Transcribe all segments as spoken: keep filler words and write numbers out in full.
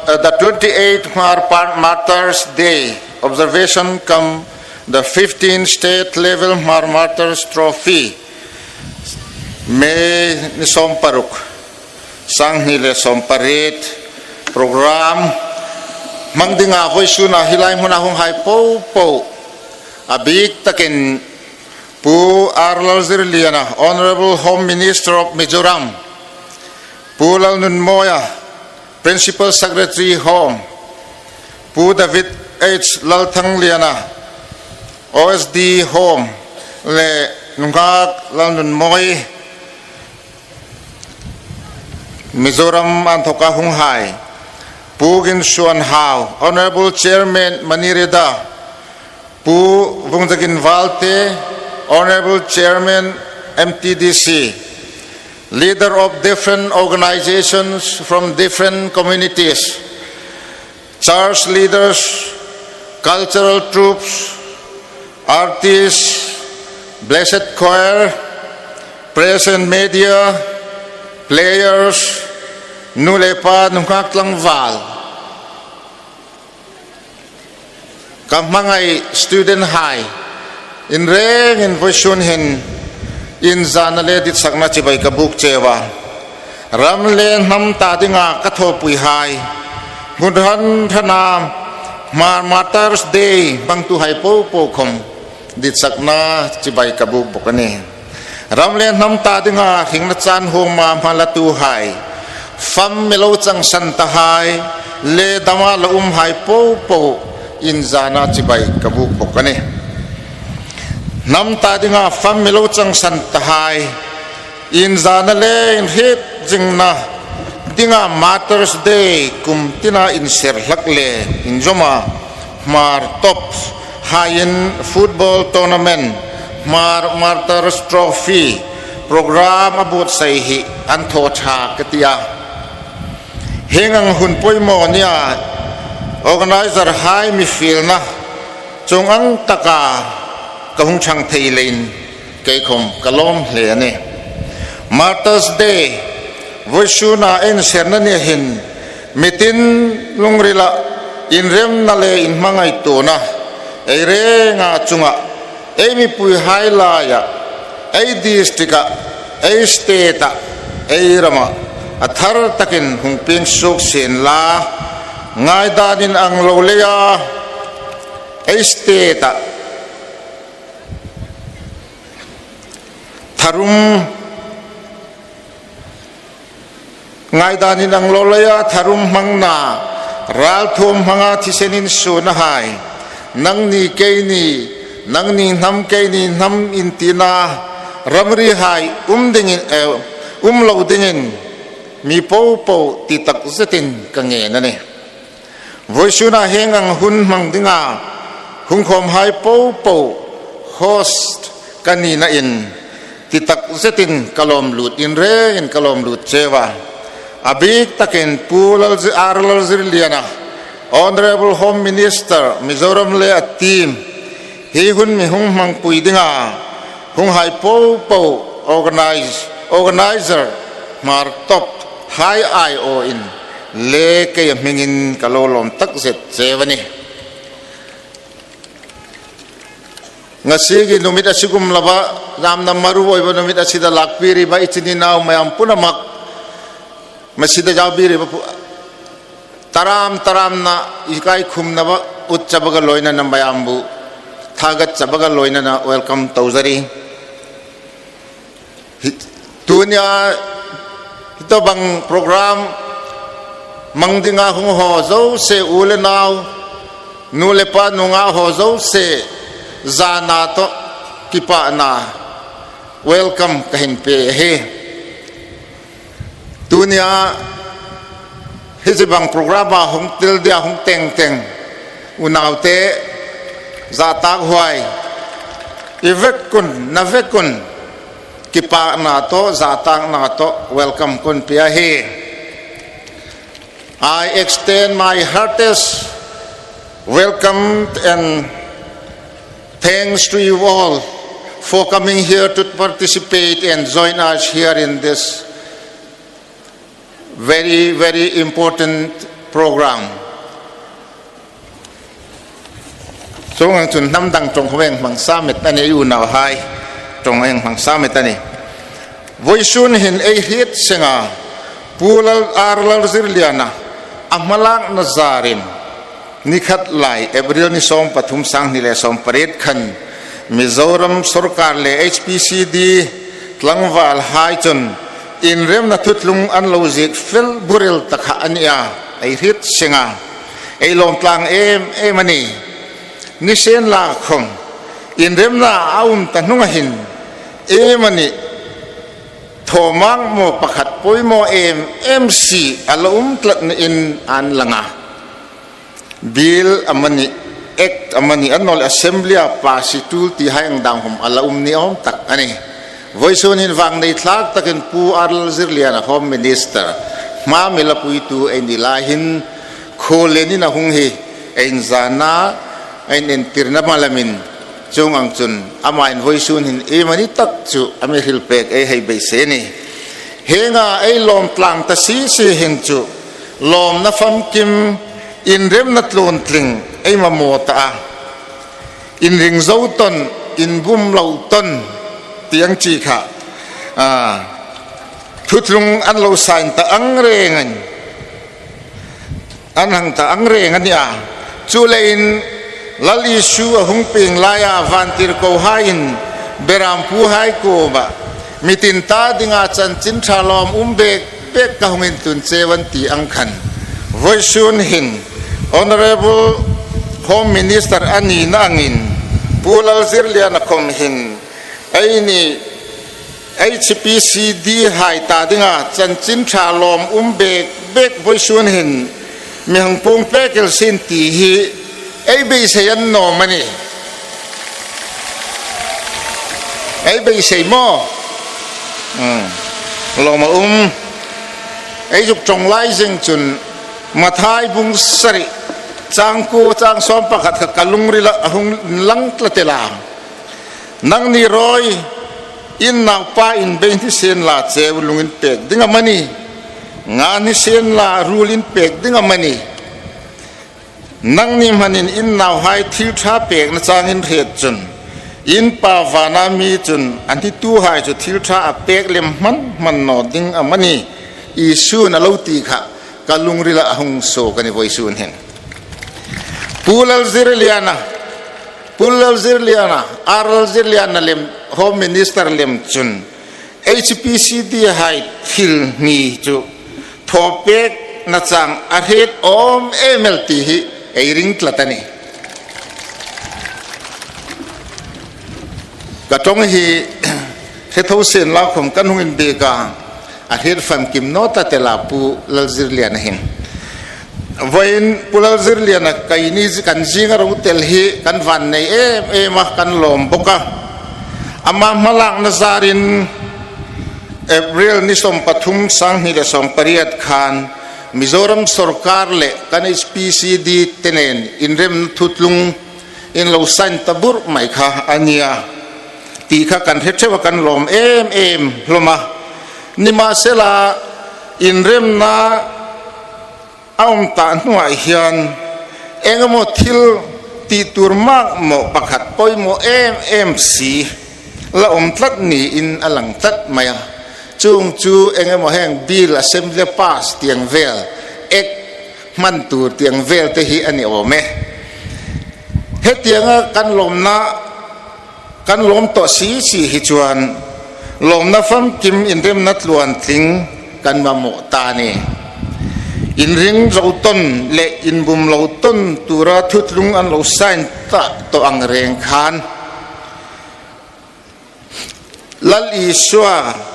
Uh, the twenty-eighth Hmar Par-, Martyrs Day observation cum the fifteenth state level Hmar Martyrs Trophy. May ni sawm paruk, sang hni le sawm pariet, program hmang dinga vawisuna hi lai hmuna hung hai po po, a bik takin Pu R Lalzirliana, Honourable Home Minister of Mizoram, Pu Lalnunmawia, Principal Secretary Home, Pu David H Lalthangliana, O S D Home, le nunghak Lalnunmawi, Mizoram inthoka hung hai, Pu Ginsuanhau, Honourable Chairman Manireda, Pu Vungzagin Valte, Honourable Chairman M T D C, leader of different organizations from different communities, church leaders, cultural troupes, artists, blessed choir, press and media, players, nu le pa nunghak tlangval. Ka hmangai student hai, in rengin vawisun hin inzana le ditsakna chibai ka buk cheu a. Ram le hnam ta dinga ka thawpui hai, hmun hran hrana Hmar Martyrs Day hmangtu hai po po khom ditsakna chibai ka buk bok a nih. Ram le hnam ta dinga hringna chan hawma hmalatu hai, fam mi lo changsan ta hai, le dama lo um hai po po inzana chibai ka buk bok a nih. Hnam ta dinga fam mi lo changsan ta hai, inzana le inhriet zingna dinga Martyrs Day kum tina inser hlak le inzawma Hmar Tops haiin football tournament, Hmar Martyrs Trophy program a buotsai hi an thaw ṭha ka ti a. Hieng ang hun poimaw nia organizer hai mi fielna chung ang taka ka hung ṭhang thei leiin kei khom ka lawm hle a nih. Martyrs Day vawisuna inserna ni hin, mi tin lungrila inremna le inhmangaituona ei renga chunga, ei mipui hai laia, ei district-a, ei state-a, ei rama a thar takin hung pieng suok sien la, ngaidanin ang lo leia, ei state-a tharum, ngaidanin ang lo leia tharum hmangna, ralthuom hmanga thisen insuona hai, nangni keini, nangni hnam keini hnam intina ramri hai um dingin, eh, um lo dingin mi po po ti tak zetin ka ngen a nih. Vawisuna hieng ang hun hmang dinga hung khawm hai po po host ka nina in ti tak zetin ka lawm lut, in rengin ka lawm lut cheu a. A bik takin Pu Lalzi-, R Lalzirliana, Honourable Home Minister, Mizoram le a team, hi hun mi hung hmangpui dinga hung hai po po organize, organizer Hmar Top hai aiawin le kei a hmingin ka lo lawm tak zet cheu a nih. Ngasi ki numit a si kum lava, zamna maru oi ba numit a si da lak piri ba ichini nau mayam puna mak, masi da jau piri ba pu-, taram taram na ikai khum na ba, ut cha ba ka loina na mayam bu, thagat cha ba ka loina na welcome tau zari. Hi, tunia hitobang program hmang dinga hung ho zosie u le nau, nu le pa nunga ho zosie zana toh kipahna welcome ka hin pe hi. Tunia hi zibang program-a hung tel dia hung teng teng unaute, zahtak huai i vekun, na vekun, kipahna toh, zahtakna toh welcome kan pia hi. I extend my heartiest welcome and thanks to you all for coming here to participate and join us here in this very, very important program. Chuong ang chun hnam dang ṭawng khawm hmang sa met a nih, unauhai ṭawng hmang sa met a nih. Vawisun hin ei hriet seng a, Pu Lal, R. Lalzirliana a hmalakna zarin ni khat lai April ni sawm pathum, sanghni le sawm pariet khan Mizoram sawrkar le H P C D tlangvalhai chun inremna thuthlung an lo ziek fel burel tak kha a ni a, ei hriet seng a, ei lawm tlang em em a nih. Nisienlakhawm inremna a um ta hnunga hin iemani thawmang maw pakhat poimaw em em si a la um tlat niin an lang a. Bill amani, Act amani, annawleh Assembly-a pass ṭul ti hai ang dang khawm a la um ni awm tak a nih. Vawisun hin vangnei thlak takin Pu R. Lalzirliana Home Minister hma mi la puitu ei ni lai hin khuolin a hung hi ei inzana, ei inentirna malamin, chuong ang chun ama hin vawisun hin iemani tak chu a mi hril pek ei hei beisei a nih. Hienga ei lawm tlang ta si si hin chu lawmna famkim, inremna tluontling ei mamaw ta a. Inring zo tawn, inbum lo tawn ti ang chi kha, a, thuthlung an lo sign ta ang reng a nih. An hang ta ang reng a nih a. Chuleiin Lal Isu a hung pieng laia vantirkohaiin berampuhai kuoma mitin ta dinga chanchin ṭha lawmum bek bek ka hung intlun cheu an ti ang khan, vawisun hin Honourable Home Minister a nina angin Pu Lalzirliana khawm hin eini H P C D hai ta dinga chanchin ṭha lawmum bek bek vawisun hin mi hang puong pek el sien ti hi ei beisei a nuom a nih. Ei beisei maw? Hmm. Lawm a um. Ei zuk ṭawng lai zing chun Mathai bung sari, chang kuo, chang sawm pakhat kha ka lungrila a hung lang tlat el a. Nangni rawi, in naupa inbei ni sien la cheu lung in pek ding am a nih? Nga ni sien la ruol in pek ding am a nih? Nangni hmanin in nauhai thil ṭha pekna chang in hriet chun, in Pa vana mi chun a hnituhai chu thil ṭha a pek lem hman hman naw ding am a nih? Isu'n a lo ti kha ka lungrila a hung suok a nih vawisun hin. Pu Lalzirliana, Pu Lalzirliana, R. Lalzirliana lem, Home Minister lem chun H P C D hai thil hni chu thaw pekna chang a hriet awm em el ti hi ei ring tlat a nih. Ka ṭawng hi hre tho sien la khawm kan hung inbiek a, a hriet famkim naw tlat el a Pu Lalzirliana hin. Vawiin Pu Lalzirliana keini zi-, kan zinga ro tel hi kan vannei em em a, kan lawm bawk a. Ama hmalakna zarin April ni sawm pathum, sanghni le sawm pariet khan Mizoram sawrkar le kan H P C D te nen inremna thuthlung in lo sign ta bur mai kha a nih a, ti kha kan hre theu a, kan lawm em em hlawm a. Nimahsela, inremna a um ta hnuah hian engemaw thil tih tur mak maw pakhat poimaw em em si la awm tlat niin a lang tlat mai a. Chuong chu engemaw heng bill, assembly pass tiang vel, act hman tur tiang vel te hi a ni awm e. Hetianga kan lawmna, kan lawm tawh si si hi chuan lawmna famkim, inremna tluantling kan mamawh ta a ni. Inring zo tawn leh inbum lo tawn tura thuthlung an lo sign ta tawh ang reng khan, Lal Isua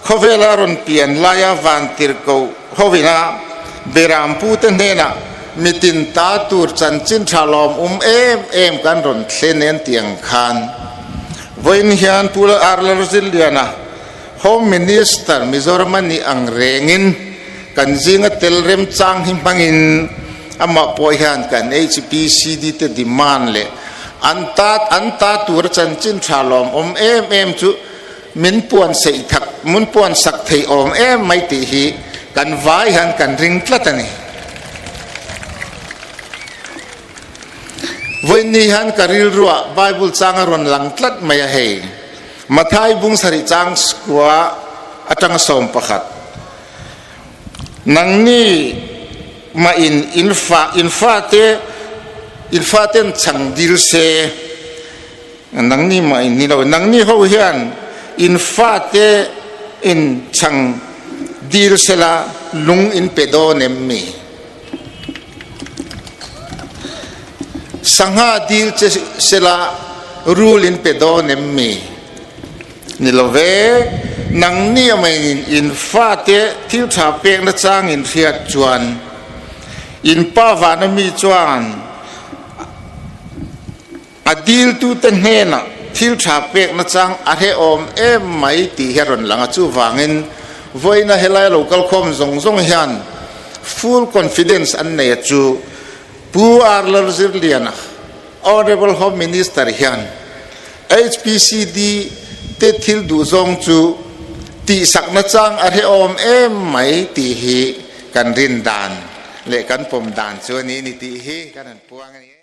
khawvela rawn pian laia vantirko hovina berampute hnena mitin ta tur chanchin ṭha lawmum em em kan rawn thlen nen tiang khan, vawiin hian Pu R. Lalzirliana Home Minister Mizoram a nih ang rengin, kan zinga tel remchang hi hmangin, amah pawh hian kan H P C D te demand leh an ta, an ta tura chanchin ṭha lawmum em em chu min puan sei thak, min puan sak thei awm em mai tih hi kan vai hian kan ring tlat a ni. Vawiin ni hin ka rilruah Bible chang a rawn lang tlat mai a hei. Mathai bung sari chang kua, a chang sawm pakhat. Nangni main in fa, in fate, in faten chang dil se. Nangni main ni lo, nangni ho hian in fate in chang dil sela lung in pe dawn em mi? Sangha dil che sela rul in pe dawn em mi? Ni lo ve, nangni amain in fate thil ṭha pekna chang in hriat chuan in Pa vana mi chuan a diltute hnena thil ṭha pekna chang a hre awm em mai tih hi a rawn lang a. Chuvangin vawiina helai lo kal khawm zawng zawng hian full confidence an nei a chu. Pu R Lalzirliana, Honourable Home Minister hian H P C D te thil duh zawng chu tihsakna chang a hre awm em mai tih hi kan rin dan leh kan pawm dan chu a ni ni tih hi kan han puang a ni.